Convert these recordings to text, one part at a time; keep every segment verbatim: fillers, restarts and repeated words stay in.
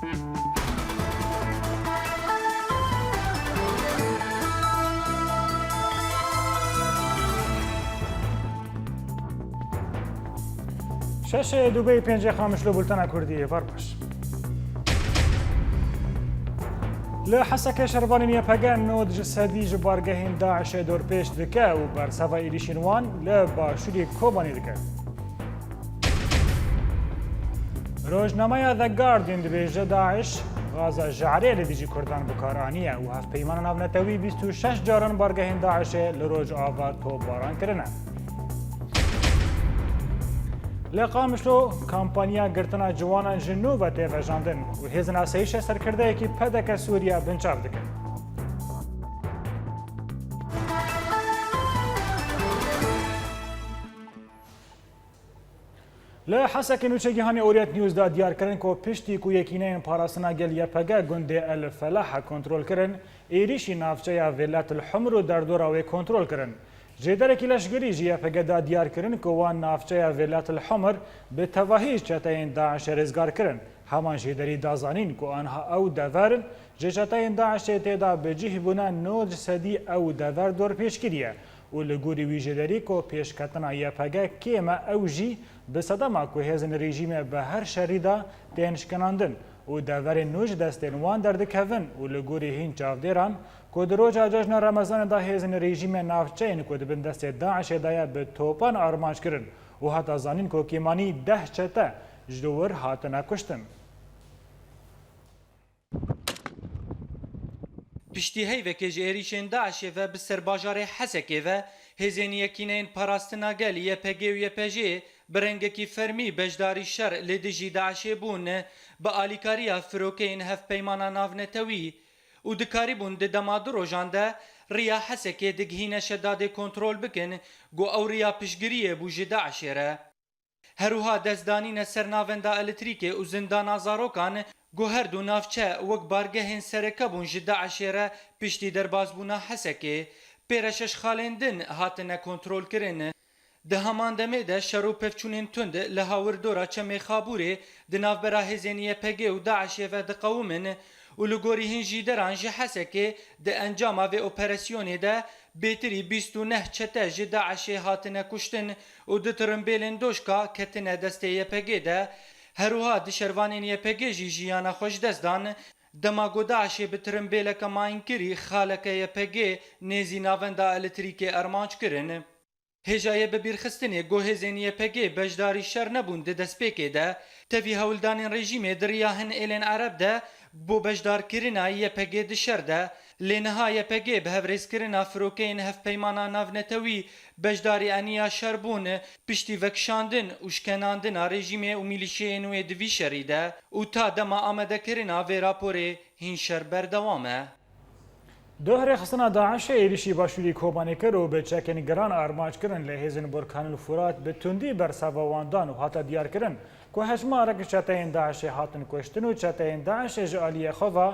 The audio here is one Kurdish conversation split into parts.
Şeşê Dubey, pêncê Qamişlo, bultena Kurdî, var baş. Li Hesekê şervanên Y P G nod ji sedî ji bargehên DAIŞ'ê dorpêç dike û berseva êrîşên wan li başûrê Kobanê dike. Rojnameya The Guardian dibêje DAIŞ gaza je'rê li dijî Kurdan bi kar aniye û Hevpeymana Navnetewî bîst û şeş caran bargehên DAIŞ'ê li Rojava topbaran kirine. Li Qamişlo kampanya girtina ciwanan ji nû ve tê vejandin û hêzên asayîşê serkirdeyekî P D K Sûriye binçav dikin. Li Hesekê nûçegihanê Orient News da diyar kirin ku piştî ku Yekîneyên Parastina Gel Y P G gundê El Felaha kontrol kirin, êrîşî navçeya Vêlat El Humr û derdora wê kontrol kirin. Jêderekî leşgerî ji Y P G da diyar kirin ku wan navçeya Vêlat El Humr bi tevahî ji çeteyên DAIŞ'ê rizgar kirin. Heman jêderî da zanîn ku anha ew dever ji çeteyên DAIŞ'ê tê de bi cih bûne, nod ji sedî ew dever dorpêç kiriye û li gorî wî jêderî ku pêşketina Y P G kêm e, ew jî bi sedema ku hêzên rejîmê bi her şerî de tên şikinandin û deverên nû ji destên wan derdikevin û li gorî hîn çavdêran ku di roja cejna Remezanê de hêzên rejîmê navçeyên ku di bin destê DAIŞ'ê de ye bi topan armanc kirin û heta zanîn ku kêmanî deh çete ji wir hatine kuştin. Piştî heyvekê ji êrîşên DAIŞ'ê ve bi ser bajarê Hesekê ve, hêzên Yekîneyên Parastina Gel, Y P G û Y P J'ê bi rengekî fermî beşdarî şer li dijî DAIŞ'ê bûn, bi alîkariya firokeyên Hevpeymana Navnetewî û dikarîbûn di dema du rojan de riya Hesekê digihîne Şedadê kontrol bikin, ku ew riya piştgiriyê bû ji DAIŞ'ê re. Her wiha destdanîne ser navenda elektrîkê û zindana zarokan, ku her du navçe wek bargehên sereke bûn ji DAIŞ'ê re piştî derbasbûna Hesekê. Pê re şeş xalên din hatine kontrolkirin. Di heman demê de şer û pevçûnên tund li hawirdora Çemê Xabûrê di navbera hêzên Y P G û DAIŞ'ê ve diqewimin û li gorî hin jî deran ji Hesekê di encama vê operasyonê de bêtirî bîst û neh çete ji DAIŞ'ê hatine kuştin û du tirimbêlên doşka ketine destê Y P G de. Her wiha di şervanên Y P G jî jiyana xwe ji dest dan. Dema ku DAIŞ'ê bi tirimbêleke mayînkirî xaleke Y P G nêzî navenda elektrîkê armanc kirin. Hêja ye bibîrxistinê ku hêzên Y P G beşdarî şer nebûn di destpêkê de, tevî hewldanên rejîmê di riya hin êlên Ereb de bo beşdarkirina Y P G di şer de, lê niha Y P G bi hevrêzkirina firokeyên Hevpeymana Navnetewî beşdarî eniya şer bûn, piştî vekişandin û şkenandina rejîmê û mîlîşeyên wê di vî şerî de û ta dema amadekirina vê raporê hîn şer berdewam e. Duh rêxistina DAIŞ'ê êrîşî başûrî Kobanê kir û bi çekên giran armanc kirin, lê hêzên Burkan û Furat bi tundî berseva wan dan û hate diyarkirin ku hejmarek çeteyên DAIŞ'ê hatin kuştin û çeteyên DAIŞ'ê ji aliyê xwe ve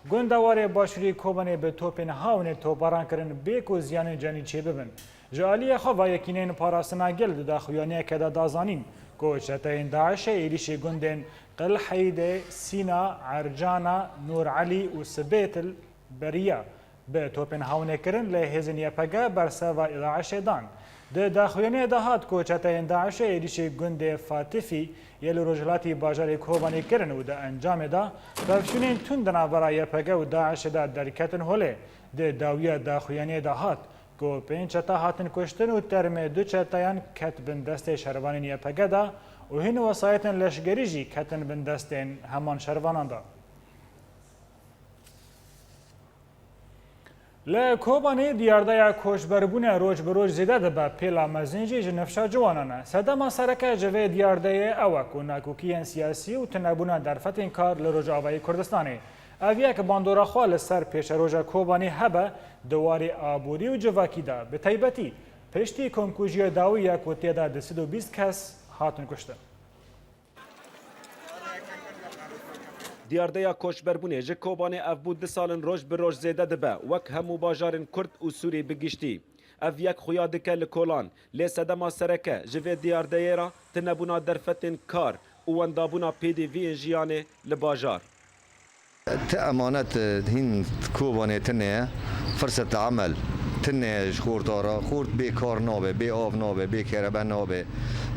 gundewarê başûrî Kobanê bi topên hawnê topbaran kirin bê ku ziyanên canî çêbibin. Ji aliyê xwe ve Yekîneyên Parastina Gel di daxuyaniyeke de da zanîn ku çeteyên DAIŞ'ê êrîşî gundên Qil Heyde, Sîna, Ercana, Nûr Elî û Sibêtil beriya bi topên hawnê kirin, lê hêzên Y P G berseva DAIŞ'ê dan. Di daxuyaniyê de hat ku çeteyên DAIŞ'ê êrîşî gundê Fatifî yê li rojhilatî bajarê Kobanê kirin û di encamê de pevçûnên tund di navbera Y P G û DAIŞ'ê de derketin holê. Di dawiya daxuyaniyê de hat ku pênc çete hatin kuştin û termê du çeteyan ket bin destê şervanên Y P G de û hin wesayetên leşgerî jî ketin bin destên heman şervanan de. Li Kobanê diyardeya koçberbûnê roj bi roj zêde dibe, pêla mezin jî ji nifşa ciwanan e. Sedema sereke ji vê diyardeyê ew e ku nakokiyên siyasî û tunebûna derfetên kar li Rojavayê Kurdistanê. Ev yek bandora xwe li ser pêşeroja Kobanê hebe di warê aborî û civakî de, bi taybetî piştî komkujiyê dawî ya ku tê de du sed û bîst kes hatin kuştin. Diyardeya koçberbûnê ji Kobanê ev bû du sal in roj bi roj zêde dibe, wek hemû bajarên Kurd û Sûrî bi giştî. Ev yek xuya dike li kolan, lê sedema sereke ji vê diyardeyê re tunebûna derfetên kar û wendabûna pêdiviyên jiyanê li bajar. Ti emanet, e, hîn Kobanê tune ye, firset emel tune ye ji xorta re. Xort bê kar nabe, bê av nabe, bê kerebe nabe.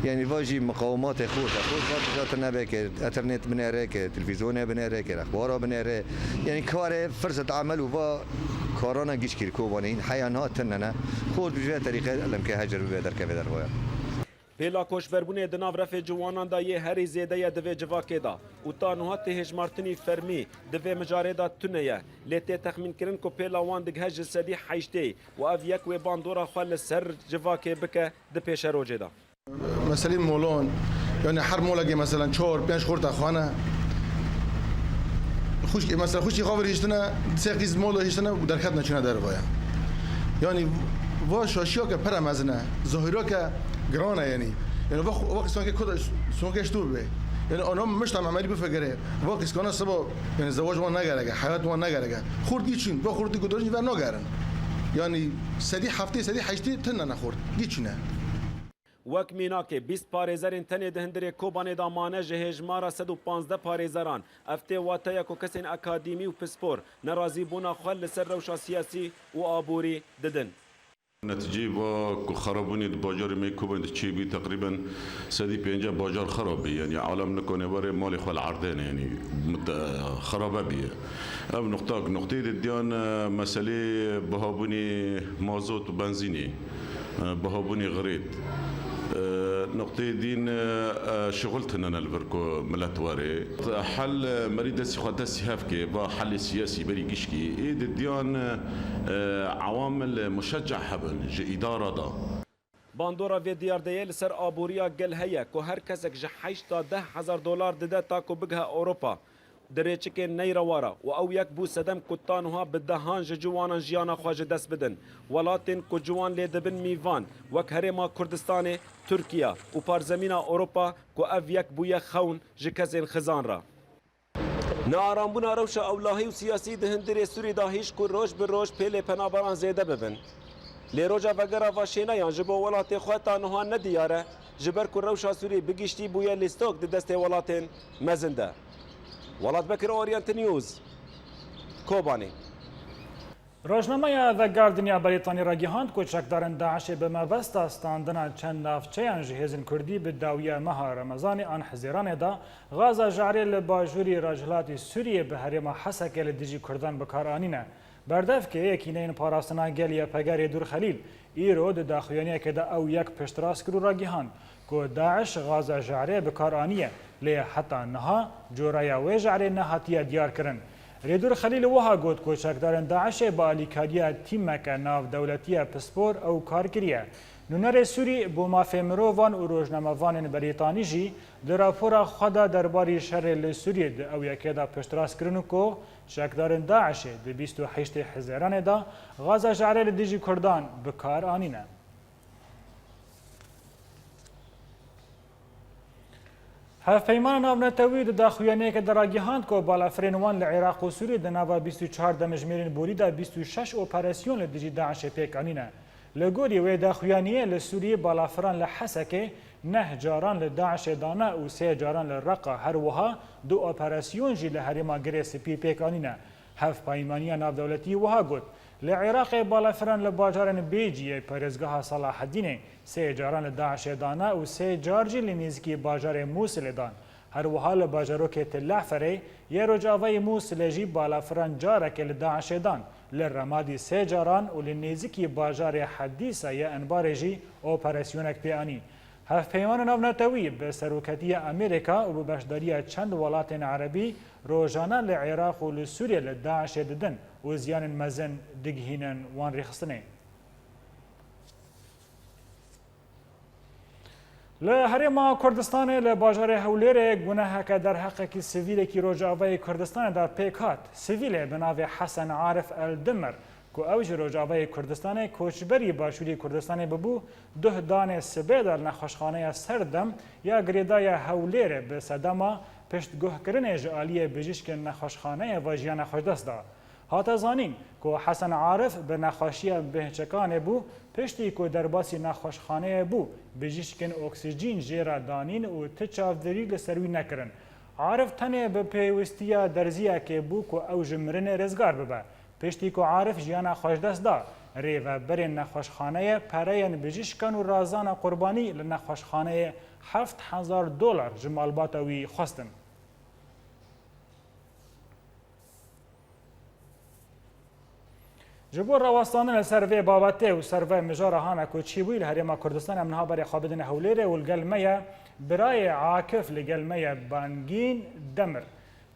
Yanî va jî miqawimatê xort e. Xort va tija tune be ke eternet binêre, ke televîzyonê binêre, ke exbara binêre. Yanî karê firset emel û va karana giş kir Kobanê hîn heya niha tune ne. Xort bi vê terîqe lemke hecir bibe derkeve dervaya. Pêla koçberbûnê di nav refê ciwanan de yê herî zêde ye di vê civakê de û ta niha tê hêjmartinî fermî di vê mijarê de tune ye, lê tê texmînkirin ku pêla wan digihe ji sedî heştê û ev yek wê bandora xwe li ser civakê bike di pêşerojê de. Meselê molan, yani her molekê mesela çar, pênc xorta xwe ne. Xwişk, mesela xwişkî xwe vir hiştine, sê qîz mola hiştine û derketine çûne dervaya. Yani va şaşiya ke pere mezin e, zahîra ke giran e yani. Yani va, va qîzanke ku de sonkê ji tu bibe. Yani ana mişta emelî bifekire. Va qîzkana siba, yani zewac wan negereke, heyat wan negereke. Xort dî çûn, va xortî ku dojin ver nagerin. Yani sedî heftê, sedî heştê tune ne xort. Dî çûne. Wek mînakê, bîst parêzerên tenê di hundirê Kobanê de mane ji hêjmara sed û panzdeh parêzeran. Ev tê wateya ku kesên akadîmî û pispor nerazîbûna xwe li ser rewşa siyasî û aborî didin. Netîceyê va ku xerabûnê di bajarê me Kobanê de çêbî, teqrîben sedî pênceh bajar xera bî. Yanî alem nikane were malê xwe li erdê ne, yanî mit-, xerabe bîye. Ev nuqtak, nuqteyê didiyan, e, meselê bihabûnê mazot û benzînê. Bihabûnê xirêt. Nuqteyê dîn, şixul tune ne li vir ku milet were. Hel merî destî xwe destî hev ke, va helê siyasî berî gişkî. Ê didiyan, ewamil muşecce hebin ji îdara de. Bandora vê diyardeyê li ser aboriya gel heye ku her kesek ji heşt ta deh hezar dolar dide ta ku bigihe Ewropa. Di rêçikên neyrewa re û ew yek bû sedem ku ta niha bi dehan ji ciwanan jiyana xwe ji dest bidin. Welatên ku ciwan lê dibin mîvan, wek Herêma Kurdistanê, Tirkiye û parzemîna Ewropa ku ev yek bûye xewn ji kesên xizan re. Nearambûna rewşa ewlahî û siyasî di hundirê Sûrî de hîş ku roj bi roj pêlê penaberan zêde bibin. Lê roja vegera va şêneyan ji bo welatê xwe ta niha nediyar e, ji ber ku rewşa Sûrî bi giştî bûye lîstok di destê welatên mezin de. Welat Bekir, Orientin News, Kobanê. Rojnameya The Guardian ya Berîtanî ragihand ku çekdarên DAIŞê bi mebesta standina çend navçeyan ji hêzên Kurdî bi dawiya meha Remezanê an Hizêranê de gaza jehrê li bajûrî rojhilatî Sûriyê bi herêma Hesekê li dijî Kurdan bi kar anîne. Berdevkê yekîneyên parastina gel Y P G Rêdûr Xelîl îro di daxuyaniyekê de ew yek piştrast kir û ragihand ku DAIŞ gaza jehrê bi kar aniye, lê heta niha coreya wê jehrê nehatiye diyarkirin. Rêdûr Xelîl wiha got ku çekdarên DAIŞê bi alîkariya tîmeke navdewletî ya pispor ew kar kiriye. Nûnerê Sûrî bo mafê mirovan û rojnamevanên Berîtanî jî di rapora xwe de derbarî şerê li Sûriyê di ew yekê de piştrast kirin ku çekdarên DAIŞê di bîst û heştê Hizêranê de gaza jehrê li dijî Kurdan bi kar anîne. Hevpeymana Navnetewî di daxuyaniyeke de ragihand ku balafirên wan li Iraq û Sûriyê di nava bîst û çar demjimêrên borî de bîst û şeş operasyon li dijî DAIŞê pêk anîne. Li gorî wê daxuyaniyê li Sûriyê balafiran li Hesekê neh caran li DAIŞê dane û sê caran li Reqa, her wiha du operasyon jî li herêma Girê Spî pêk anîne. Hevpeymaniya navdewletî wiha got, li Iraqê balafiran li bajarên Bêciyê, parêzgeha Selahedînê, sê caran li DAIŞê dane û sê car jî li nêzîkî bajarê Mûsilê dan. Her wiha li bajarokê Til E'ferê yê rojavayê Mûsilê jî balafiran careke li DAIŞê dan. Li Remadî sê caran û li nêzîkî bajarê Hedîsa yê Enbarê jî operasyonek pê anî. Hevpeymana Navnetewî bi seroketiya Amerîka û bi beşdariya çend welatên Erebî rojane li Iraq û li Sûriyê li DAIŞê didin û ziyanên mezin digihînin wan rêxistinê. Li Herêma Kurdistanê li bajarê Hewlêrê guneheke derheqekî sivîlekî Rojavayê Kurdistanê de pêk hat. Sivîlê bi navê Hesen Arif El Dimir, ku ew ji Rojavayê Kurdistanê koçberî Başûrê Kurdistanê bibû, duh danê sibê de li nexweşxaneya Serdem ya girêdayî ya Hewlêrê bi sedema piştguhkirinê ji aliyê bijîşkên nexweşxaneyê ve jiyana xwe ji dest da. Hate zanîn ku Hesen Arif bi nexweşiya bêhçekanê bû, piştî ku derbasî nexweşxaneyê bû, bijîşkên oksîjîn jê re danîn û ti çavdêrî li ser wî nekirin. Arif tenê bi pêwistiya derziyekê bû ku ew ji mirinê rizgar bibe. Piştî ku Arif jiyana xwe ji dest da, rêveberên nexweşxaneyê pereyên bijîşkan û razana qurbanî li nexweşxaneyê heft hezar dolar ji malbata wî xwestin. Ji bo rawestandin li ser vê babetê û ser vê mijara hane ku çîbûyî li Herêma Kurdistanê, em niha berê xwe bidin Hewlêrê û li gel me ye birayê Akif, li gel me ye Bangîn Demir.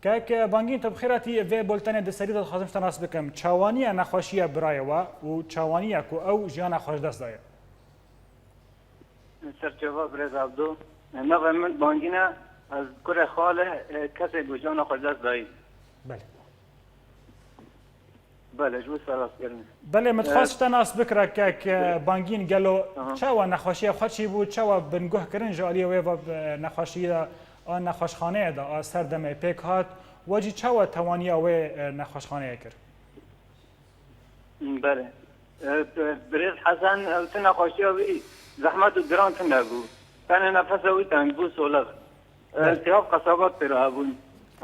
Kek Bangîn, tu bi xêr hatî vê bultenê. Di serî de dixwazim ji te nas bikim. Çawaniye nexweşiya birayê we û çawaniye ku ew jiyana xwe ji dest daye? Serçava birêz Abdo. Navê min Bangîn e. Ez kurê xalê, e, kesê ku jiyana xwe ji dest dayî. Belê. Belê, ji bo spas kirin. Belê, min dixwest ji te nas bikira kek, e, Bangîn, gelo çawa nexweşiya xwe çîbû, çawa binguh kirin ji aliyê wê ve, e, nexweşiyê de, a nexweşxaneyê de, a serdemê pêk hat, we jî çawa tewaniya wê, e, nexweşxaneyê kir? Belê. E, birêz Hesen, ew ti nexweşiya wî zehmet û giran tune bû. Tenê nefesa wî teng bû, solix. E, Belê. Sihaf qesabat pê re hebûn.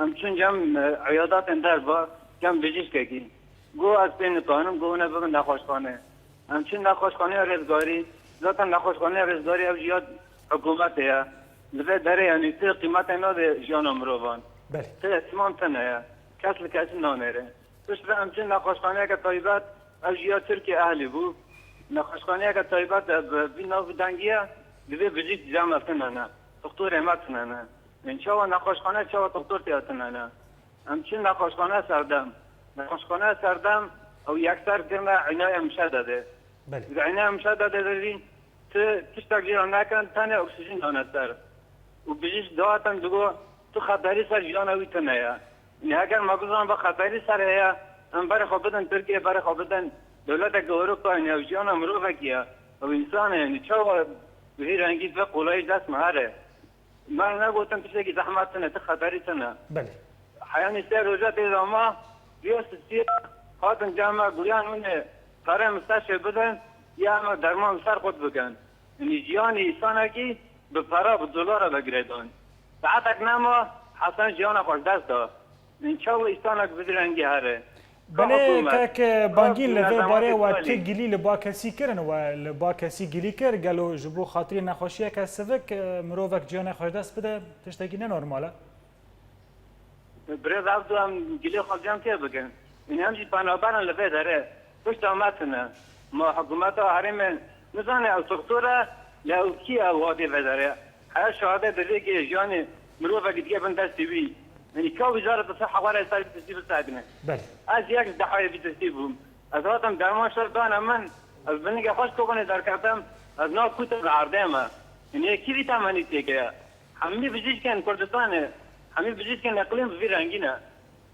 Em çûn cem, e, eyadatên derva, cem bijîşkekî. Got, ez pê nikanim, got, hûn ê bibin nexweşxane. Em çûn nexweşxaneya Rêzgarî, zaten nexweşxaneya Rêzgarî ew jî ya hikûmetê ye. Li vê derê, yanî, tu qîmetê nade jiyana mirovan. Belê. Tu îhtimam tune ye. Kes li kesî nanêre. Piştre em çûn nexweşxaneyeke taybet, ev jî ya Tirkiyê ehlî bû. Nexweşxaneyeke taybet, e, bi vî nav û dengî ye, divê bijîk cem ev tune ne. Doktorê me tune ne. Ên çawa nexweşxane, çawa doktor tê tune ne? Em çûn nexweşxaneya Serdem. Nexweşxaneya Serdem, ew yekser kirine înaye muşededê. Belê. Di înaye muşededê de jî tu tiştek jî re nekin, tenê oksîjîn dane ser. Û bijîşk dihatin digot, tu xeterî ser jiyana wî tune ye. Yanî heger me bizan ve xeterî ser heye, em berê xwe bidin Tirkiyê, berê xwe bidin dewleteke Ewropa, yanî ew jiyana mirovekî ye. Ew însan e, yanî çawa bi vî rengî, bi vê qolayî dest me here. Me negotin tiştekî zehmet tune, ti xeterî tune. Belê. Heyanî sê roja tê de ma, vîya sisiya hatin cem me, goyan hûn ê perê misteşê bidin, ya em derman li ser xwe bikin. Yanî jiyanê însanekî bi pera, bi dolara ve girêdan. Saetek nema Hesen jiyana xwe ji dest da. Yanî çawa însanek bi vî rengî here? Ka Belê, hikûmet, kek ka Bangîn, li vê barê we ti gilî li ba kesî kirin, we li ba kesî gilî kir, gelo ji bo xatirî nexweşiyeke sivik, e, mirovek ciyana xwe ji dest bide, tiştekî ne normal e? Birêz Abdo, em gilê xwe cem kê bikin? Yanî em jî penaberan li vê derê. Pişta me tune. Ma hikûmeta herêmê nizane ew doktor e, ya ew kî ye ew hatî vê derê. Heya şahidê divê kê jiyanê mirovekî dike bin destê wî. Yanî ka wî zara tu ser hewarê ser vî tiştî bisekine. Belê. Ez yek ji dehayê vî tiştî bûm. Ez hatim derman şer dane min. Ez binigê xwe ji Kobanê derketim. Ez nav kûte li erdê me. Yanî yekî vî temenî têkeye. Hemî bijîşkên Kurdistanê, hemî bijîşkên iqlîm bi vî rengî ne.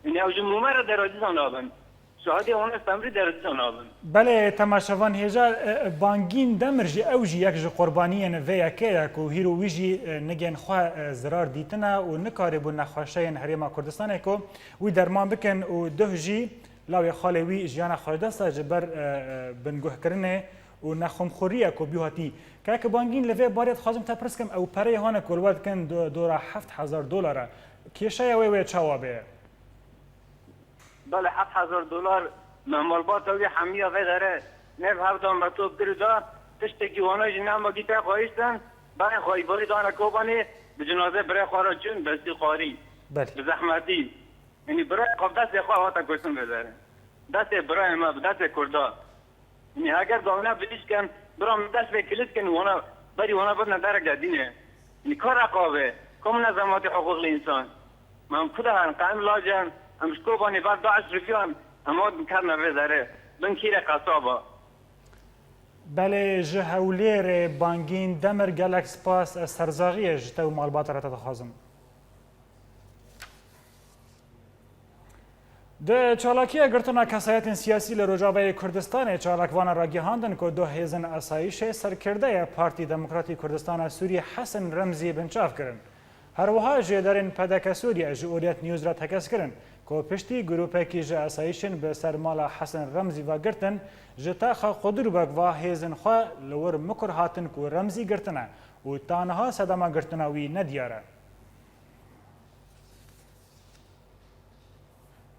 Yanî ew ji mûme re derecî zana bin. Şahidê wan ê semrî derecî zana bin. Belê, temaşevan hêja, e, e, Bangîn Demir jî, ew jî yek ji qurbaniyên vê yekê ye ku hîro wî jî, e, nigên xwe, e, zirar dîtine û nikaribû nexweşeyên Herêma Kurdistanê ku wî derman bikin û duh jî lawê xalê wî jiyana xwe ji dest da ji ber, e, e, binguhkirinê û nexwemxweriyê ku bî hatî. Kek Bangîn, li vê barê dixwazim te pirs kim, ew pereyê hane ku li we dikin do-, dora heft hezar dolar e. Kêşeya wê wê çawa bê? Belê, heft hezar dolar me malbata wî hemiya vê derê nêv hevdan me top kir da, tiştekî wana jî nema gî te xwayîştin, berê xwe îbarî dane Kobanê, bi cinazê birê xwe re çûn, destî xwarî, Belê. Bi zehmetî. Yanî birayê xwe bi destê xwe hate kuştin vê derê. Destê birayê me, bi destê Kurda. Yanî heger gavina bijîşk kin, bira min dest vê kilit kin, wana, berî wana bibne dereke dînê. Yanî ka reqabê, ka munezematê hiqûqê însan. Me em ku de herin, qe em lac in, em ji Kobanê ber DAIŞ riviyan, em hat bikevine vê derê, bin kîrê qesaba. Belê, ji Hewlêrê Bangîn Demir, gelek spas, ez serzaxiyê ji te û malbata re te dixwazim. Di çalakiya girtina kesayetên siyasî li Rojavayê Kurdistanê, çalakvanan ragihandin ku du hêzên asayîşê serkirdeyê Partî Demokratî Kurdistana Sûrî Hesen Remzî binçav kirin. Her wiha jêderên P D K Sûriye ji Orient News re tekez kirin ku piştî grûpekî ji asayîşên bi ser mala Hesen Remzî ve girtin, ji taxa Qudurberg ve hêzên xwe li wir Mikur hatin ku Remzî girtine û ta niha sedema girtina wî nediyar e.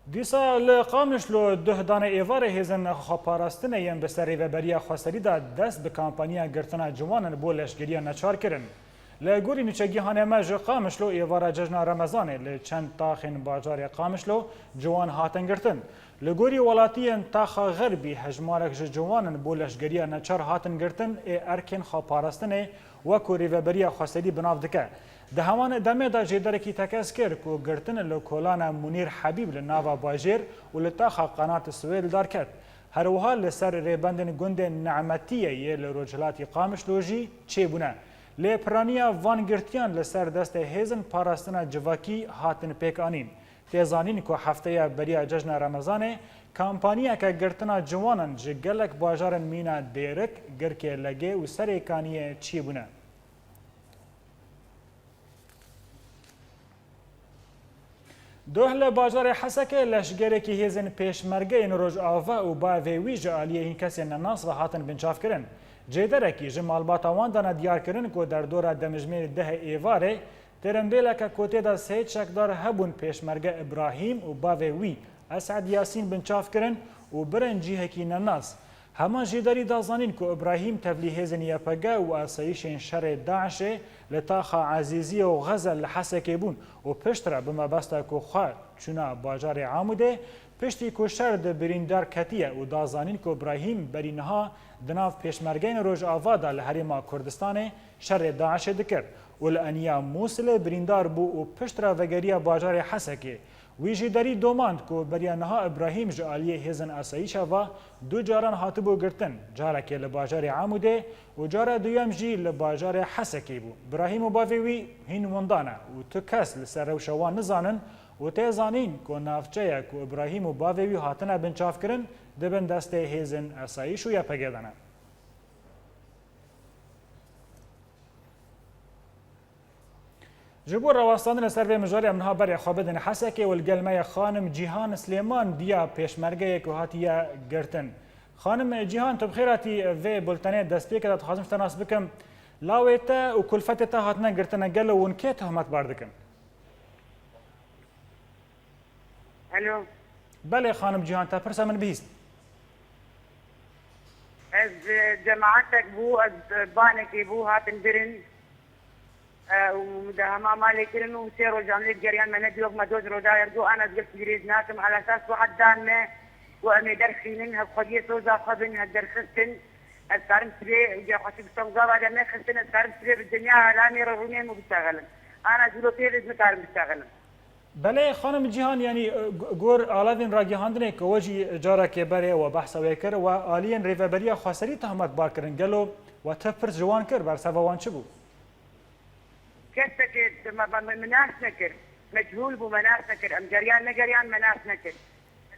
Dîsa li Qamişlo duh danê êvarê hêzên xweparastinê yên bi ser Rêveberiya Xweserî de dest bi kampanya girtina ciwanan bo leşgeriya neçar kirin. Li gorî nûçegihanê me ji Qamişlo êvara cejna Remezanê li çend taxên bajarê Qamişlo ciwan hatin girtin. Li gorî welatiyên taxa Xerbî hejmarek ji ciwanan bo leşgeriya neçar hatin girtin ê erkên xweparastinê wekû Rêveberiya Xweserî bi nav dike. Di heman demê de jêderekî tekez kir ku girtin li kolana Munîr Hebîb li nava bajêr û li taxa Qenat Swêl derket. Her wiha li ser rêbendên gundên Nemetiyê yê li rojhilatî Qamişlo jî çêbûne. Lê piraniya van girtiyan li ser destê hêzên parastina civakî hatin pêk anîn. Tê zanîn ku hefteya beriya cejna Remezanê kampaniyeke girtina ciwanan ji gelek bajarên mîna Dêrik, Girkê Legê û Serê Kaniyê çêbûne. Doh li bajarê Hesekê leşgerekî hêzên pêşmergeyên Rojava û bavê wî ji aliyê hîn kesên nenas ve hatin binçavkirin. Cêderekî ji malbata wan de ne diyar kirin ku derdora demjimêrê dehê êvarê tirimbêleke ku tê de sê çekdar hebûn pêşmerge Îbrahîm û bavê wî Esed Yasîn binçav kirin û birin cihekî nenas. Heman jêderî da zanîn ku Îbrahîm tevlî hêzên Y P G û asayîşên şerê DAIŞê li taxa Ezîziyê û Xezel li Hesekê bûn û piştre bi mebesta ku xwe çûna bajarê Amûdê, piştî ku şer di birîndar ketiye û da zanîn ku Îbrahîm berî niha di nav pêşmergeyên Rojava de li Herêma Kurdistanê şerê DAIŞê dikir û li eniya Mûsilê birîndar bû û piştre vegeriya bajarê Hesekê. Wî jî derî domand ku beriya niha Îbrahîm ji aliyê hêzên asayîşa ve du caran hatibû girtin, carekê li bajarê Amûdê û cara duyem jî li bajarê Hesekê bû. Îbrahîm û bavê wî hîn winda ne û tu kes li ser rewşa wan nizanin û tê zanîn ku navçeya ku Îbrahîm û bavê wî hatine binçavkirin di bin destê hêzên asayîş û Y P G de ne. Ji bo rawestandinê ser vê mijarê em niha berê xwe bidin Hesekê û li gel me ye xanim Cîhan Silêman, diya pêşmergeyê ku hatiye girtin. Xanim Cîhan, tu bi xêr hatî vê bultenê destpêkê de. Dixwazim ji te nas bikim, lawê te û kulfetê te hatine girtine, gelo hûn kê tohmetbar dikin? Alo. Belê xanim Cîhan, te pirsa min bihîst. Ez, e, cemaetek bû, ez, e, banekê bû, hatin birin. E, û di hema malê kirin û sê rojan lê digeriyan me, ne diyok me doz roda ergo, an ez gelkî dirêj nakim. Ala esas ku heta me ku em ê derxînin, hek xwediyê soza xwe bin, hek derxistin. Ez karim sibê, ya xweşik bi sewza va de nexistin, ez karim sibê bi dinya alamê re rûnêm û biştexilim. Ana dûlo pê de ez nikarim biştexilim. Belê, xanim Cîhan, yanî, e, go-, gor alavên ragihandinê ku we jî carekê berê we behsa wê kir, we aliyên Rêveberiya Xweserî tohmetbar kirin. Gelo we tu pirs ji wan kir, bersiva wan çi bû? Kesekê me, me, me, me nas nekir. Mechûl bû, me nas nekir. Em geriyan negeriyan, me nas nekir.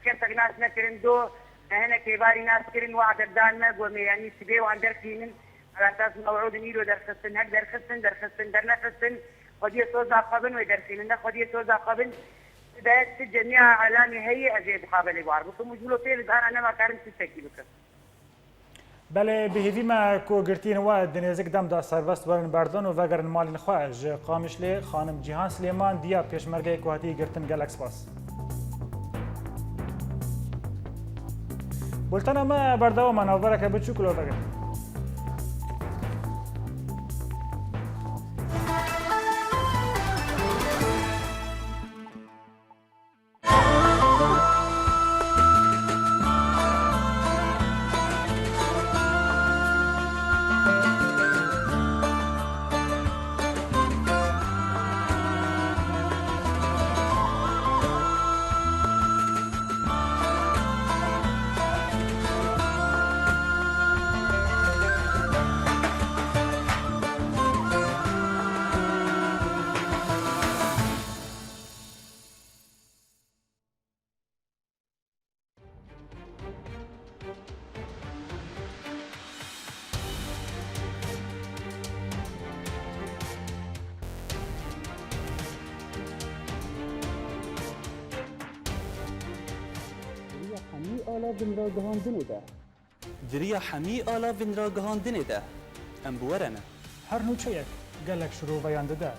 Kesek nas nekirin, do me hinek êvarî nas kirin, wade dan me, got me, yanî sibê wan derxînin, ala esas mewûdin îro derxistin, hek derxistin, derxistin, dernexistin, xwediyê soza xwe bin wê derxînin, ne xwediyê soza xwe bin, de ti cemiya alamê heye, ez ê muqabelê war bikim û ji wilo pê li dana nema karim tiştekî bikim. Belê, bi hêvî me ku girtiyên we di nêzik dem de serbest werin berdan û vegerin malên xwe. Ji Qamişlê xanim Cîhan Silêman, diya pêşmergeyê ku hatiye girtin, gelek spas. Bultena me berdewam e, navbereke biçûk lo vegerin. Di riya hemî alavên ragihandinê de. Di riya hemî alavên ragihandinê de em bi we re ne. Her nûçeyek gelek şiroveyan dide.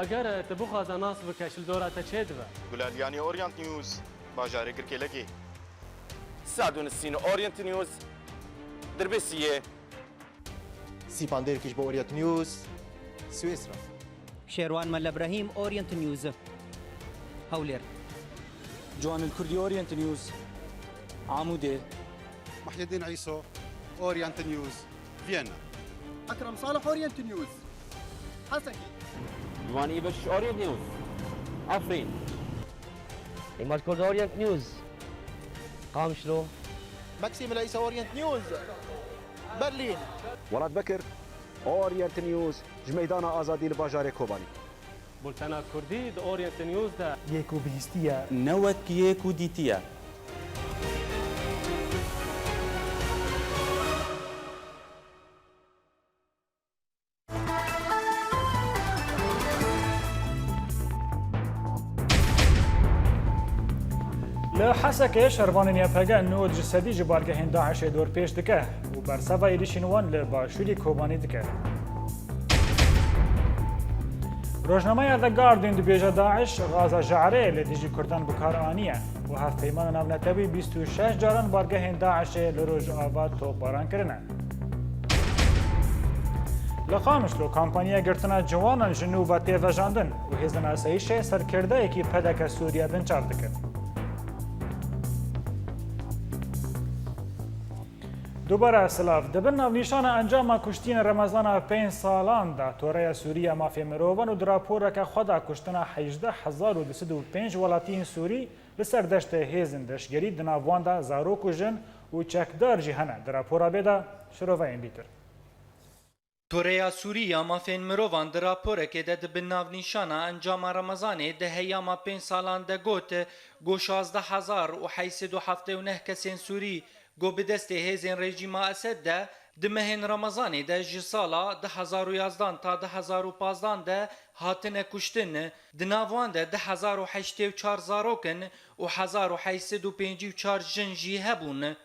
Eger tu bixwaze nas bike, ji li dora te çê dibe. Gulaliyanê Orient News, Bajarê Girkêlekê. Sadun Sin, Orient News, Dirbêsiyê. Sîpan Dêrkiş bo Orient News, Swêsra. Şêrwan Mele Brahîm, Orient News, Hewlêr. Ciwanil Kurdî, Orient News, Amûdê. Muhyiddin Îso, Orient News, Viyana. Ekrem Salih, Orient News, Hesekî. Ciwanî Beşiş, Orient News, Efrîn. Îmad Kurd, Orient News, Qamişlo. Maksîm Leysa, Orient News, Berlîn. Welat Bekir, Orient News, ji Meydana Azadî li bajarê Kobanî. Bultena Kurdî di Orient News de. Yê ku bihîstiye. Ne wek yê ku dîtiye. Li Hesekê şervanên Y P G nod ji sedî ji bargehên DAIŞ'ê dorpêç dike û berseva êrîşên wan li başûrî Kobanî dike. Rojnameya The Guardian dibêje DAIŞ gaza je'rê li dijî Kurdan bi kar aniye û Hevpeymana Navnetewî bîst û şeş caran bargehên DAIŞ'ê li Rojava topbaran kirine. Li Qamişlo kampanya girtina ciwanan ji nû ve tê vejandin û hêzên asayîşê serkirdeyekî P D K Sûriye binçav dikin. Dubare silav. Di bin navnîşana encama kuştiyên Remezana pênc salan de Toreya Sûrî ya Mafê Mirovan û di raporeke xwe de kuştina hejdeh hezar û du sed û pênc welatiyên Sûrî li ser deştê hêzên leşgerî, di nav wan de zarok û jin û çekdar jî hene. Di rapora vê de şiroveyên dîtir. Toreya Sûrî ya Mafên Mirovan di raporekê de di bin navnîşana encama Remezanê di heyama pênc salan de got ku şazdeh hezar û heyt sed û heftê û neh kesên Sûrî ku bi destê hêzên rejîma Esed de di mehên Remezanê de ji sala du hezar û yazdan ta du hezar û pazdan de hatine kuştin, di nav wan de du hezar û heştê û çar zarok in û hezar û heyt sed û pêncî û çar jin jî hebûn.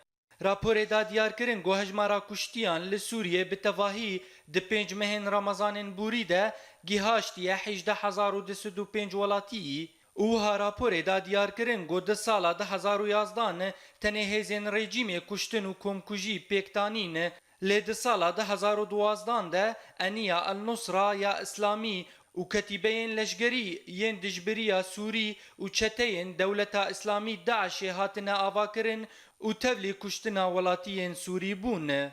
Raporê da diyar kirin ku hejmara kuştiyan li Sûriyê bi tevahî di pênc mehên Remezanên borî de gihaştiye hejdeh hezar û du sed û pênc welatiyî. Û wiha raporê da diyar kirin ku di sala du hezar û yazdan tenê hêzên rejîmê kuştin û komkujî pêk danîn. Lê di sala du hezar û duwazdan de Eniya El Nusra ya Îslamî û ketîbeyên leşgerî yên dijbiriya Sûrî û çeteyên Dewleta Îslamî DAIŞ'ê hatine avakirin û tevlî kuştina welatiyên Sûrî bûn.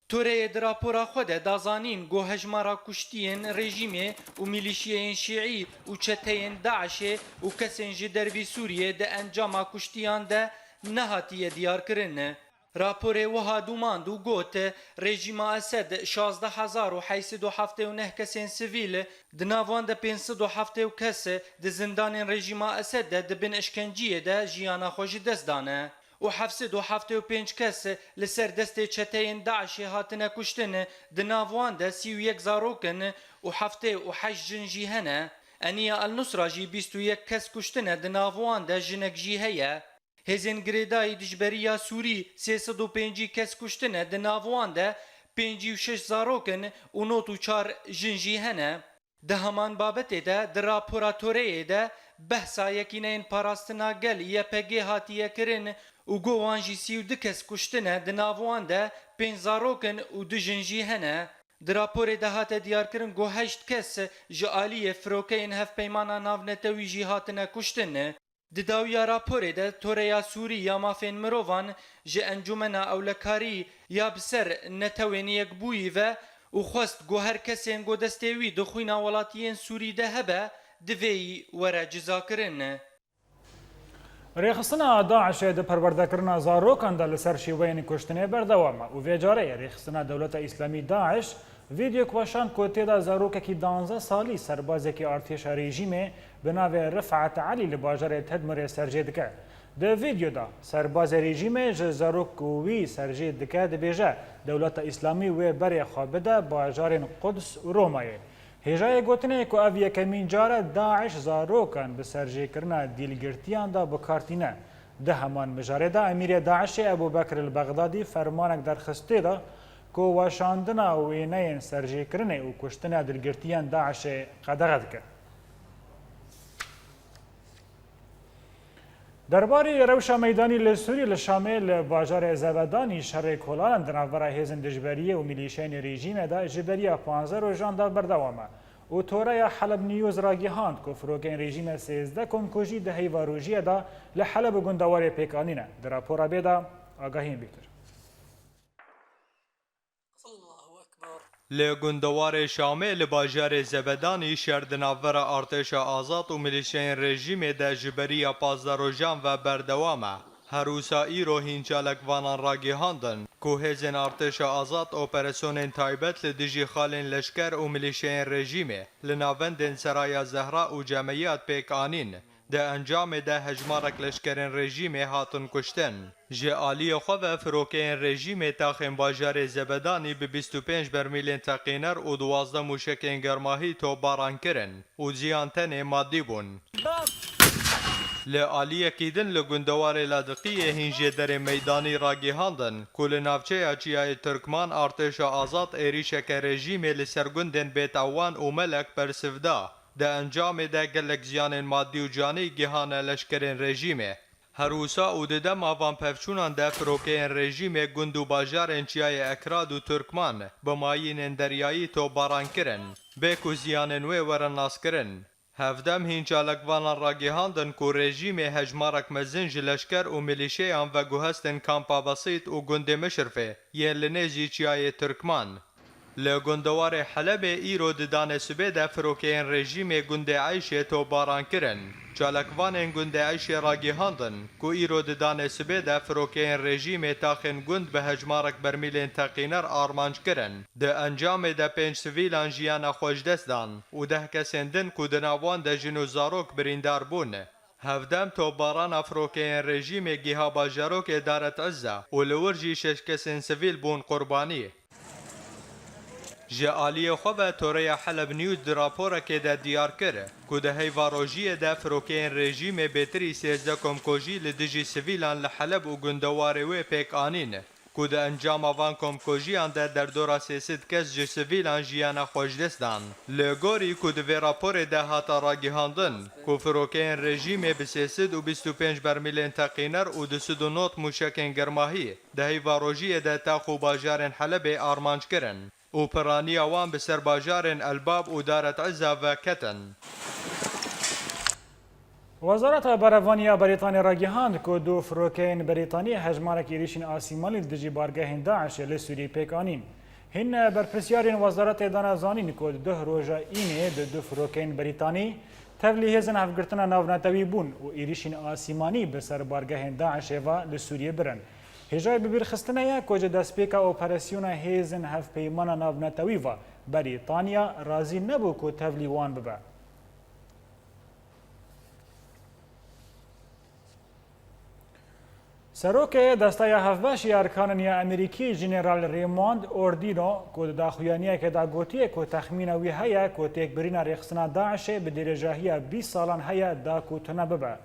Toreyê di rapora xwe de da zanîn ku hejmara kuştiyên rejîmê û milîşiyeyên şîî û çeteyên DAIŞ'ê û kesên ji dervî Sûriyê di encama kuştiyan de nehatiye diyarkirin. Raporê wiha dûmand û got, rejîma Esed şazdeh hezar û heyt sed û heftê û neh kesên sivîl, di nav wan de pênc sed û heftê û kes di zindanên rejîma Esed de di bin işkenciyê de jiyana xwe ji dest dane û heft sed û heftê û pênc kes li ser destê çeteyên DAIŞ'ê hatine kuştin, di nav wan de sî û yek zarok in û heftê û heşt jin jî hene. Eniya El Nusra jî bîst û yek kes kuştine, di nav wan de jinek jî heye. Hêzên girêdayî dijberiya Sûrî sê sed û pêncî kes kuştine, di nav wan de pêncî û şeş zarok in û nod û çar jin jî hene. Di heman babetê de di rapora Toreyê de behsa Yekîneyên Parastina Gel, Y P G, hatiye kirin û got wan jî sî û du kes kuştine, di nav wan de pênc zarok in û du jin jî hene. Di raporê de hate diyarkirin ku heşt kes ji aliyê firokeyên Hevpeymana Navnetewî jî hatine kuştin. Di dawiya raporê de Toreya Sûrî ya Mafên Mirovan ji Encûmena Ewlekarî ya bi ser Netewên Yekbûyî ve û xwest ku her kesên ku destê wî di xwîna welatiyên Sûrî de hebe, divê yî were cizakirin. Rêxistina DAIŞ'ê di perwerdekirina zarokan de li ser şêweyên kuştinê berdewam e û vê carê rêxistina Dewleta Îslamî DAIŞ vîdeoyek weşand ku tê de zarokekî danzdeh salî serbazekî artêşa rejîmê bi navê Rifat Elî li bajarê Tedmirê serjê dike. Di vîdeoda serbazê rejîmê ji zarok ku wî serjê dike dibêje, Dewleta Îslamî wê berê xwe bide bajarên Quds û Romayê. Hêjayê gotinê ye ku ev yekemîn car e DAIŞ zarokan bi serjêkirina dîlgirtiyan de bi kar tîne. Di heman mijarê de Emîrê DAIŞ'ê Ebû Bekr el Bexdadî fermanek derxist tê de ku weşandina wêneyên serjêkirinê û kuştina dîlgirtiyên DAIŞ'ê qedexe dike. Derbarê rewşa meydanî li Sûrî, li Şamê, li bajarê Zebedanî şerê kolanan di navbera hêzên dijberiyê û milîşeyên rejîmê de ji beriya panzdeh rojan de berdewam e û toreya Heleb News ragihand ku firokeyên rejîmê sêzdeh komkujî di heyva rojiyê de li Heleb û gundewarê pêk anîne. Di rapora bê de agahiyên bêtir. Li gundewarê Şamê li bajarê Zebedanî şer di navbera artêşa azad û milîşeyên rejîmê de ji beriya pazdeh rojan ve berdewam e. Her wisa îro hîn çalakvanan ragihandin ku hêzên artêşa azad operasyonên taybet li dijî xalên leşker û milîşeyên rejîmê li navendên Seraya Zehra û Cemeyat pêk anîn. Di encamê de hejmarek leşkerên rejîmê hatin kuştin. Ji aliyê xwe ve firokeyên rejîmê taxên bajarê Zebedanî bi bîst û pênc bermîlên teqîner û duwazdeh mûşekên germahî topbaran kirin û ziyan tenê madî bûn. Li aliyekî din li gundewarê Ladiqiyê hîn jêderên meydanî ragihandin ku li navçeya Çiyayê Tirkman artêşa azad êrîşeke rejîmê li ser gundên Bêt Ewan û Melek bersiv da. Di encamê de gelek ziyanên madî û canî gihane leşkerên rejîmê. Her wisa û di dema van pevçûnan de firokeyên rejîmê gund û bajarên Çiyayê Ekrad û Turkman bi mayînên deryayî topbaran kirin, bê ku ziyanên wê werin naskirin. Hevdem hîn çalakvanan ragihandin ku rejîmê hejmarek mezin ji leşker û milîşeyan veguhestin kampa Besît û gundê Mişirfê yên li nêzî Çiyayê Tirkman. Li gundewarê Helebê îro di danê sibê de firokeyên rejîmê gundê Eyşê topbaran kirin. Çalakvanên gundê Eyşê ragihandin ku îro di danê sibê de firokeyên rejîmê taxên gund bi hejmarek bermîlên teqîner armanc kirin. Di encamê de pênc sivîlan jiyana xwe ji dest dan û deh kesên din ku di nav wan de jin û zarok birîndar bûn. Hevdem topbarana firokeyên rejîmê giha bajarokê Daret Izza û li wir jî şeş kesên sivîl bûn qurbanî. Ji aliyê xwe ve Toreya Heleb News di raporekê de diyar kir ku di heyva rojiyê de firokeyên rejîmê bêtirî sêzdeh komkujî li dijî sivîlan li Heleb û gundewarê wê pêk anîn, ku di encama van komkujiyan de derdora sê sed kes ji sivîlan jiyana xwe ji dest dan. Li gorî ku di vê raporê de hata ragihandin ku firokeyên rejîmê bi sê sed û bîst û pênc bermîlên teqîner û du sed û nod mûşekên germahî di heyva rojiyê de tax û bajarên Helebê armanc kirin û piraniya wan bi ser bajarên Elbab û Daret Izza ve ketin. Wezareta Berevaniya Berîtanî ragihand ku du firokeyên Berîtanî hejmarek êrîşên asîmanî li dijî bargehên DAIŞê li Sûriyê pêk anîn. Hîn berpirsyarên wezaretê dane zanîn ku di duh roja înê di du firokeyên Berîtanî tevlî hêzên hevgirtina navnetewî bûn û êrîşên asîmanî bi ser bargehên DAIŞê ve li Sûriyê birin. Hêjayê bibîrxistinê ye ku ji destpêka operasyona hêzên hevpeymana navnetewî ve Berîtanya razî nebû ku tevlî wan bibe. Serokê Desteya Hevbeş ya Erkanan ya Amerîkî, Jeneral Raymond Odino, ku di daxuyaniyekê de gotiye ku texmîna wî heye ku têkbirîna rêxistina DAIŞê bi dirêjahiya bîst salan heye da ku tune bibe.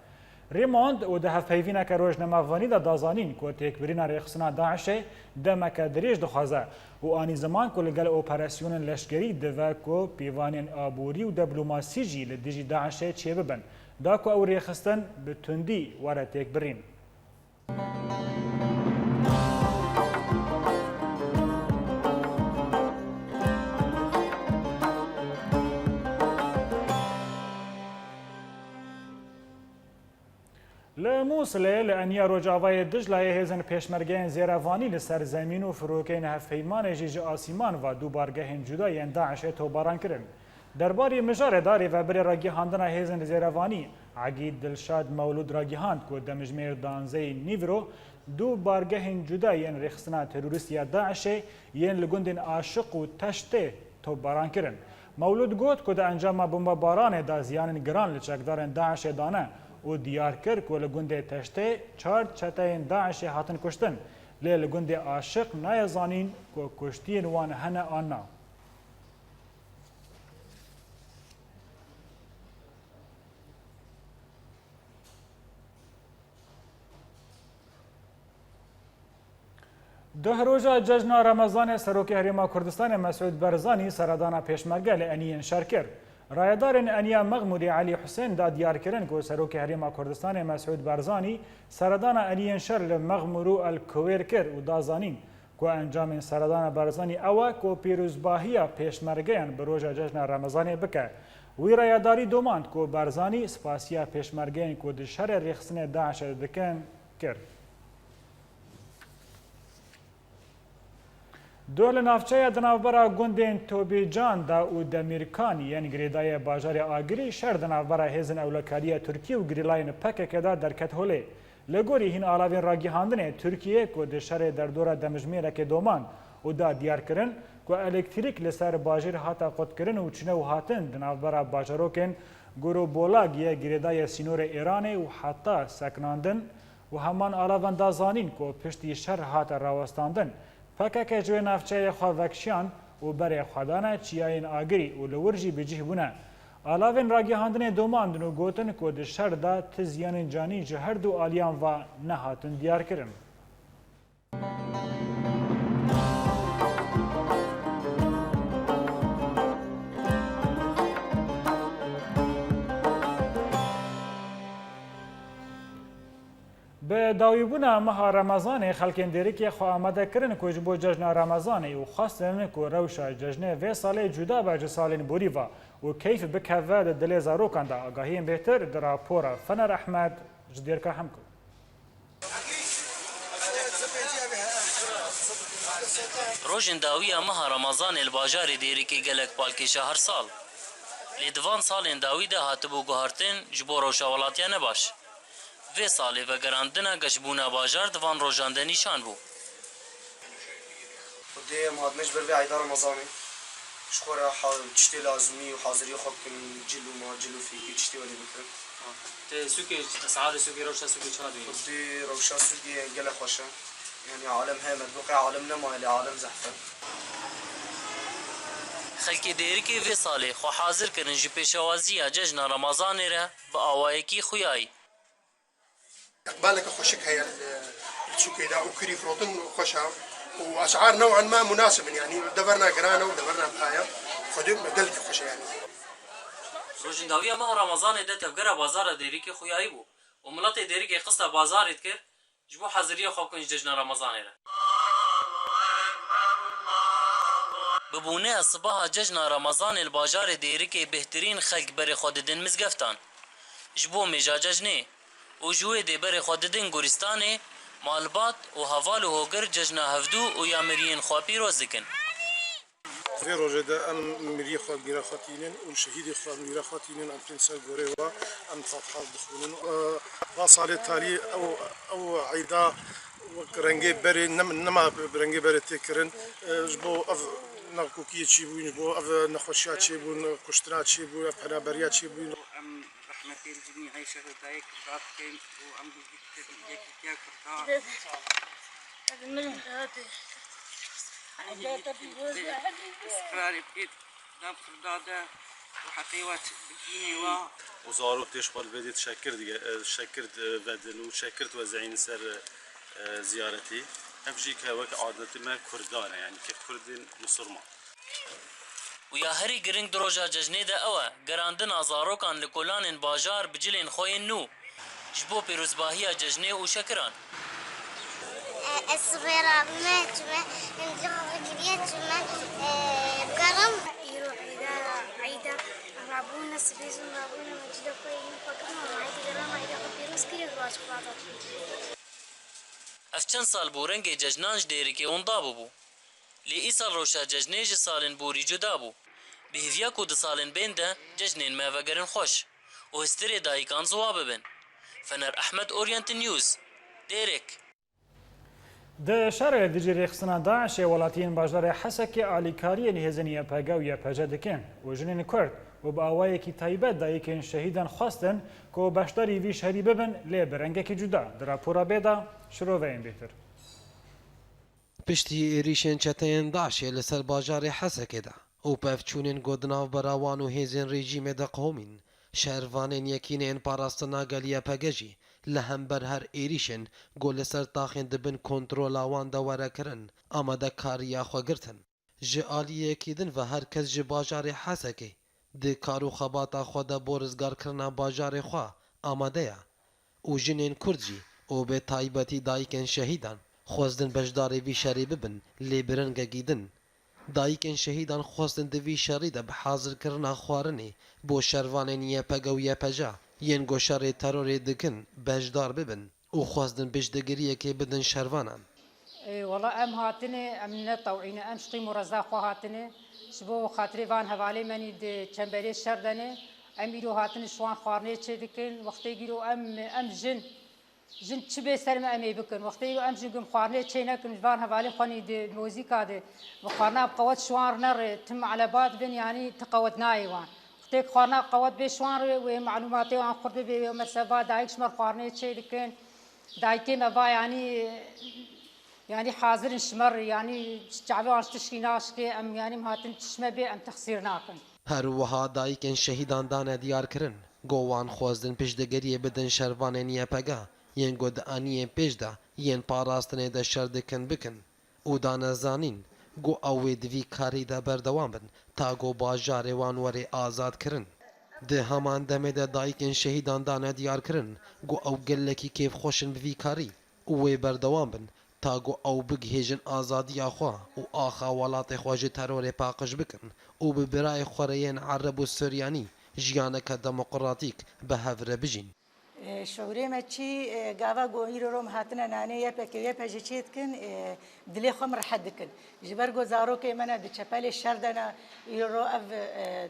Raymond û di hevpeyvîneke rojnamevanî de da zanîn ku têkbirîna rêxistina DAIŞê demeke dirêj dixwaze û anî ziman ku li gel operasyonên leşkerî dive ku pîvanên aborî û diplomasî jî li dijî DAIŞê çêbibin, da ku ew rêxistin bi tundî were têkbirîn. Li Mûsilê, li eniya rojavayê Diclayê, hêzên pêşmergeyên zêrevanî li ser zemîn û firokeyên hevpeymanê jî ji asîman ve du bargehên cuda yên DAIŞê topbaran kirin. Derbarê mijarê de rêvebirê ragihandina hêzên zêrevanî Egîd Dilşad Mewlûd ragihand ku demjimêr danzeyê nîvro du bargehên cuda yên rêxistina terorîst ya DAIŞê yên li gundên Aşiq û Teştê topbaran kirin. Mewlûd got ku di encama bombebaranê de ziyanên giran li çekdarên DAIŞê dane û diyar kir ku li gundê Teştê çar çeteyên DAIŞê hatin kuştin, lê li gundê Aşiq nayê zanîn ku kuştiyên wan hene an na. Duh roja cejna Remezanê Serokê Herêma Kurdistanê Mesûd Barzanî seredana pêşmerge li eniyên şer kir. Rayedarên Eniya Mexmûrê Elî Husên da diyarkirin ku Serokê Herêma Kurdistanê Mesûd Barzanî seredana eniyên şer li Mexmûr û El Kuwêr kir û da zanîn ku encamên seredana Barzanî ew e ku pîrozbahiya pêşmergeyan bi roja cejna Remezanê bike. Wî rayedarî domand ku Barzanî spasiya pêşmergeyên ku di şerê rêxistinê DAIŞê dikin, kir. Dor li navçeya di navbera gundên Tobêcan de û Demîrkan yên girêdayê bajarê Agirî şer di navbera hêzên ewlekariya Tirkiyê û gerîlayên P K K de derket holê. Li gorî hîn alavên ragihandinê, Tirkiye ku di şerê derdora demjimêrekê domand û da diyarkirin ku elektrîk li ser bajêr hate qutkirin û çine û hatin di navbera bajarokên Gorobolag yê girêdayê sînorê Îranê û heta sekinandin, û heman alavan da zanîn ku piştî şer hate rawestandin, P K K ji wê navçeyê xwe vekişiyan û berê xwe dane çiyayên Agirî û li wir jî bi cih bûne. Alavên ragihandinê domandin û gotin ku di şer de ti ziyanên canî ji her du aliyan ve nehatin diyarkirin. Bi dawîbûna meha Remezanê xelkên Dêrikê xwe amade kirin ku ji bo cejna Remezanê û xwestin ku rewşa cejnê vê salê cuda be ji salên borî ve û keyf bikeve di dilê zarokan de. Agahiyên bêhtir di rapora Fener Ehmed ji Dêrika Hemko. Rojên dawiya meha Remezanê li bajarê Dêrikê gelek bal kêşe her sal. Lê di van salên dawî de hatibû guhartin ji bo rewşa welatiya nebaş. Vê salê vegerandina geşbûna bajar di van rojan de nîşan bû. Xwedê em hatine ji ber vê eyda Remezanê. Ji xwe re ha-, tiştê lazimî û haziriyê xwe bikin, cil û macil û fêkî û tiştê welê bikin. Tê sûkê, esarê sûkê, rewşa sûkê çawa dibînî? Xwedê rewşa sûkê gelek xweş e. Yanî alem heye, metbuqê alem nemaye lê alem zehf e. Xelkê Dêrikê vê salê xwe hazir kirin ji pêşewaziya cejna Remezanê re bi awayekî xuyayî. Îqbaleke xweşik heye li, li sûkê de û kirî firotin xweş e û esar new'an ma munasib in, yanî deverna giran e û deverna biha ye. Xwedê gelekî xweş e yanî. Rojên dawiya meha Remezanê de tevgera bazara Dêrikê xuyayî bû û miletê Dêrikê qista bazarê dikir, ji bo haziriya xwe bikin ji cejna Remezanê re. Bi bûneya sibaha cejna Remezanê li bajarê Dêrikê bêhtirîn xelk berê xwe didin mizgeftan. Ji bo mêja cejnê û ji wê dê berê xwe didin goristanê, malbat û heval û hogir cejna hevdû û ya miriyên xwe pîroz dikin. Vê rojê de em miriyê xwe bîra xwe tînin û şehîdê xwe bîra xwe tînin, em tên ser gorê we, em Fatiha dixwînin. E, va salê talî ew, ew eyda wek rengê berê, ne, nema bi rengê berê tê kirin. E, ji bo ev nakokiyê çêbûyîn, ji bo ev nexweşiya çêbûn, kuştina çêbû, ev penaberiya çêbûyîn. Em rehmetê li jinî Eyşe Hudayê Kurda dikin û em bi yekîtiya Kurda. Îstiqrarê pêk da Kurda de û heqê we bi dînê we. Û zarok tê ji xwe li vê dê şekir dige-, e, şekir, e, vedin û şekir diwezeyînin ser, e, ziyaretî. Ev jî ke wek adetê me Kurdan e, yanî ke Kurdên Musulman. Û ya herî giring di roja cejnê de ew e, gerandina zarokan li kolanên bajar bi cilên xwe yên nû, ji bo pîrozbahiya cejnê û şekiran. Ez sibê rabûme çime, em li xwe giriye çime, e, gerim. Îro eyda, eyda rabûne, sibê zûn rabûne, me cilê xwe yên xwe girin, em eyda gerim, eyda xwe pîroz kiriye, baş xwe. Ev çend sal bû rengê cejnan ji Dêrikê winda bûbû. Lê îsal rewşa cejnê ji salên borî cuda bû. Bi hêviya ku di salên bên de cejnên me vegerin xweş û histirê dayikan ziwa bibin. Fener Ehmed, Orient News, Dêrik. Di şerê dijî rêxistina DAIŞê welatiyên bajarê Hesekê alîkariyên hêzên Y P G û Y P G dikin û jinên Kurd û bi awayekî taybet dayikên şehîdan xwestin ku beşdarî vî şerî bibin, lê bi rengekî cuda. Di rapora bê de şiroveyên bêhtir. Piştî êrîşên çeteyên DAIŞê li ser bajarê Hesekê de û pevçûnên ku di navbera wan û hêzên rejîmê de qewimîn, şervanên Yekîneyên Parastina Gelî Y P G jî li hember her êrîşên ku li ser taxên di bin kontrola wan de were kirin, amadekariya xwe girtin. Ji aliyekî din ve her kes ji bajarê Hesekê di kar û xebata xwe de bo rizgarkirina bajarê xwe amade ye û jinên Kurd jî û bi taybetî dayikên şehîdan xwestin beşdarê vî şerî bibin, lê bi rengekî din. Dayikên şehîdan xwestin di vî şerî de bi hazirkirina xwarinê bo şervanên Y P G û Y P J yên ku şerê terorê dikin beşdar bibin û xwestin piştgiriyekê bidin şervanan. Ê, wela em hatine, em ne tewî ne, em ji qîm û reza xwe hatine. Ji bo xatirê van hevalê me nî di çemberê şer de ne. Em îro hatine ji wan xwarinê çê dikin. Wextê îro em, em jin, jin çi bê ser me em ê bikin. Wextê îro em jin gim xwarinê çê nekin, ji van hevalê xwe nî di muzîka de bi xwarina bi qewet ji wan re nere, tim eleba dibin, yanî ti qewet nayê wan. Wextê ku xwarina bi qewet bê ji wan re, wê malûmatê wan xurt bibe, wê mesela va dayik ji me re xwarinê çê dikin. Dayikê me va, yanî, yanî hazir in ji me re, yanî çavê wan ji tişkî naşikê, em, yanî, em hatin çi ji me bê, em texsîr nakin. Her wiha dayikên şehîdan dane diyarkirin, ku wan xwestin piştgiriyê bidin şervanên Y P G yên ku di aniyên pêş de yên parastinê de şer dikin bikin û dane zanîn ku ew wê di vî karî de berdewam bin ta ku bajarê wan were azadkirin. Di heman demê de dayikên şehîdan dane diyarkirin ku ew gelekî kêfxweş in bi vî karî û wê berdewam bin ta ku ew bigihêjin azadiya xwe û axa welatê xwe ji terorê paqij bikin û bi birayê xwe re yên Ereb û Suryanî jiyaneke demokratîk bi hev re bijîn. E, şûrê me çî, e, gava ku îro ro em hatine nanê Y P G, Y P J çê dikin, e, dilê xwe min rehet dikin. Ji ber ku zarokê me ne di çepelê şer de ne, îro ro ev, e,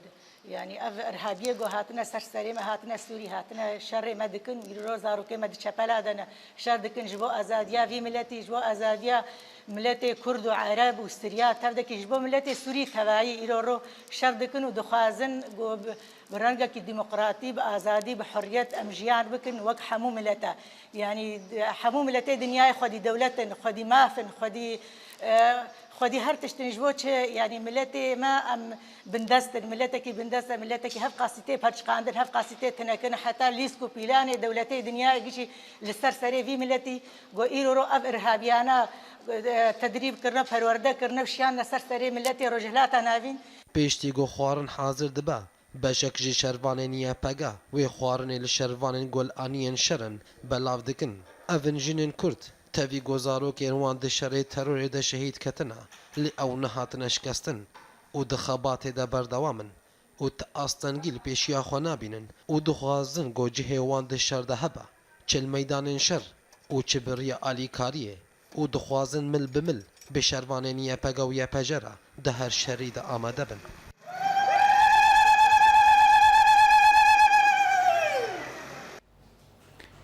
yanî ev irhabiyê ku hatine ser serê me, hatine Sûrî, hatine şerê me dikin, îro ro zarokê me di çepela de ne, şer dikin ji bo azadiya vî miletî, ji bo azadiya miletê Kurd û Ereb û Sirya, tevdekî ji bo miletê Sûrî tevayî îro ro şer dikin û dixwazin ku bi, bi rengekî demokratî, bi azadî, bi hurriyet em jiyan bikin wek hemû milete. Yanî, hemû miletê dinyayê xwedî dewlet in, xwedî maf in, xwedî, e, xwedî her tişt in. Ji bo çi? Yanî, miletê me em bindest in, miletekî bindest e, miletekî hevqasî tê perçiqandin, hevqasî tê tinekin, heta lîsk û pîlanê dewletê dinyayê gişî li ser serê vî miletî, ku îro ro ev irhabiyana, e, tedrîb kirine, perwerde kirine û şiyandine ser serê miletê Rojhilata Navîn. Piştî ku xwarin hazir dibe, beşek ji şervanên Y P G wê xwarinê li şervanên ku li aniyên şer in belav dikin. Ev in jinên Kurd, tevî ku zarokên wan di şerê terorê de şehîd ketine, lê ew nehatine şikestin û di xebatê de berdewam in û ti astengî li pêşiya xwe nabînin û dixwazin ku cihê wan di şer de hebe, çi li meydanên şer û çi bi riya alîkariyê. Û dixwazin mil bi mil bi şervanên Y P G û Y P J re di her şerî de amade bin.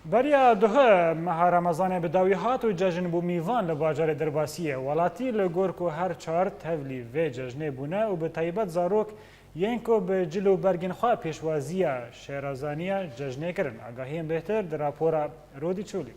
Beriya duh meha Remezanê bi dawî hat û cejn bû mîvan li bajarê Dirbasiyê welatî, li gor ku her çar tevlî vê cejnê bûne û bi taybet zarok yên ku bi cil û bergên xwe pêşwaziya şêrazaniya cejnê kirin. Agahiyên bêhtir di rapora Rodî Çolî.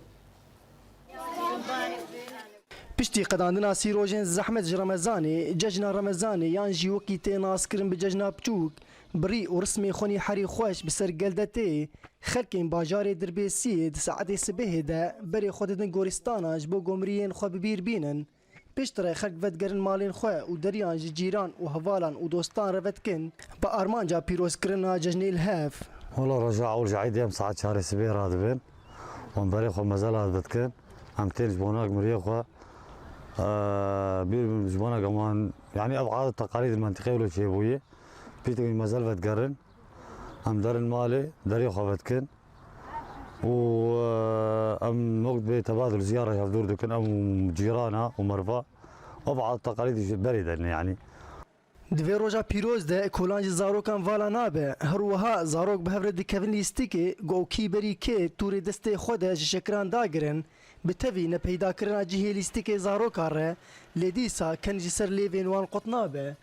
Piştî qedandina sî rojên zehmet ji Remezanê, cejna Remezanê yan jî wekî tê naskirin bi cejna biçûk, bi rî û rismê xwenî herî xweş bi ser gel de tê, xelkên bajarê Dirbêsiyê di saetê sibehê de berê xwe didin gorîstana ji bo gomiriyên xwe bi bîr bînin. Piştre xelk vedigerin malên xwe û deriyan ji cîran û hevalan û dostan re vedikin, bi armanca pîrozkirina cejnê li hev. Wela roja ewil ji eydê em saet çarê sibê radibin. Em berê xwe mezela dikin. Em tên ji bona miriyê xwe, e, bîr bin ji bona geman, yanî ev adet teqalîd li mentiqê wilo çêbûye. Piştî ku mezel vedigerin, em derin malê, derê xwe vedikin. Û, e, em wek bê tebadul ziyara hevdûr dikin, em û cîrana û merva. Ev adet teqalîd ji berê derine yanî. Di vê roja pîroz de kolan ji zarokan vala nabe. Her wiha zarok bi hev re dikevin lîstikê, ku ew kî berî kê tûrê destê xwe de ji şekiran dagirin. Bi tevî nepeydakirina cihê lîstikê zarokan re, lê dîsa ken ji ser lêvên wan qut nabe.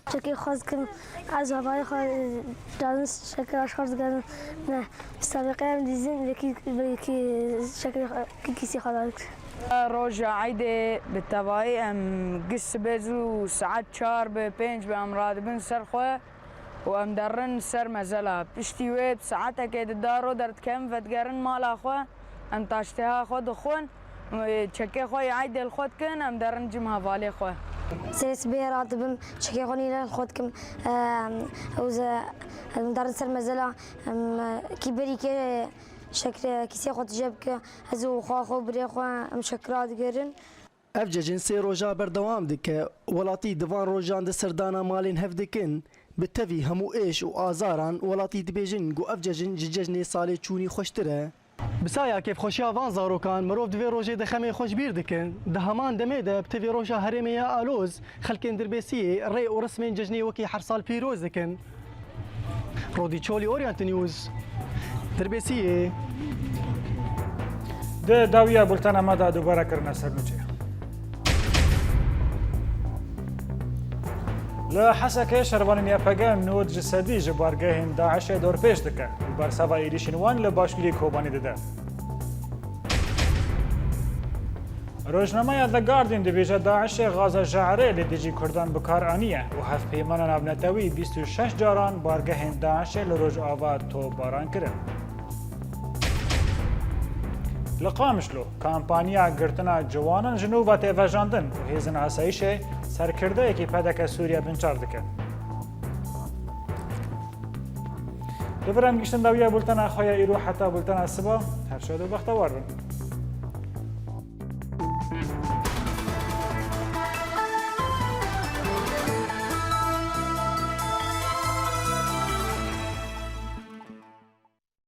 Çekê xwe dikim, ez havayê xwe, e, dizin şekera ji xwe digerin. Ne, sebeqê em dizin, vekî, vekî şekê xwe, kî kîsî xwe dadik. Roja eydê bi tevayî em giş sibê zû saet çar be, pênc be em radibin ser xwe û em derin ser mezela. Piştî wê bi saetekê di daro derdikevin vedigerin mala xwe, em taştêha xwe dixwin, çekê xwe yê eydê li xwe dikin, em derin cim hevalê xwe. Serê sibê ratibim, çekê xwe nîne li xwe dikim. Em, ew ze, em, darin ser mezela, em, kî berî kê şekre kîsê xwe tije bike, ez û xwe, xwe birê xwe em şekra digerin. Ev cejin sê roja berdewam dike. Welatî di van rojan de serdana malên hev dikin. Bi tevî hemû êş û azaran, welatî dibêjin ku ev cejin ji cejnê salê çûnî xweştir e. Bi saya kêfxweşiya van zarokan, mirov di vê rojê de xemê xwe ji bîr dikin. Di heman demê de bi tevî roja herêmê ya Aloz, xelkên Dirbêsiyê rê û rismên cejnê wekî her sal pîroz dikin. Rodî Çolî, Orient News, Dirbêsiyê. Di dawiya bultena me de dubare kirine ser nûçê. Li Hesekê şervanên Y P G nod ji sedî ji bargehên DAIŞê dorpêç dike û berseva êrîşên wan li başûrê Kobanê dide. Rojnameya The Guardian dibêje DAIŞê gaza je'rê li dijî Kurdan bi kar aniye û hevpeymana navnetewî bîst û şeş caran bargehên DAIŞê li Rojava topbaran kirin. Li Qamişlo kampanya girtina ciwanan ji nû ve tê vejandin û hêzên asayîşê serkirdeyekî P D K Sûriye binçav dikin. Li vir em gihiştin dawiya bultena xwe ya îro, heta bultena siba, her şad û bextewar bin.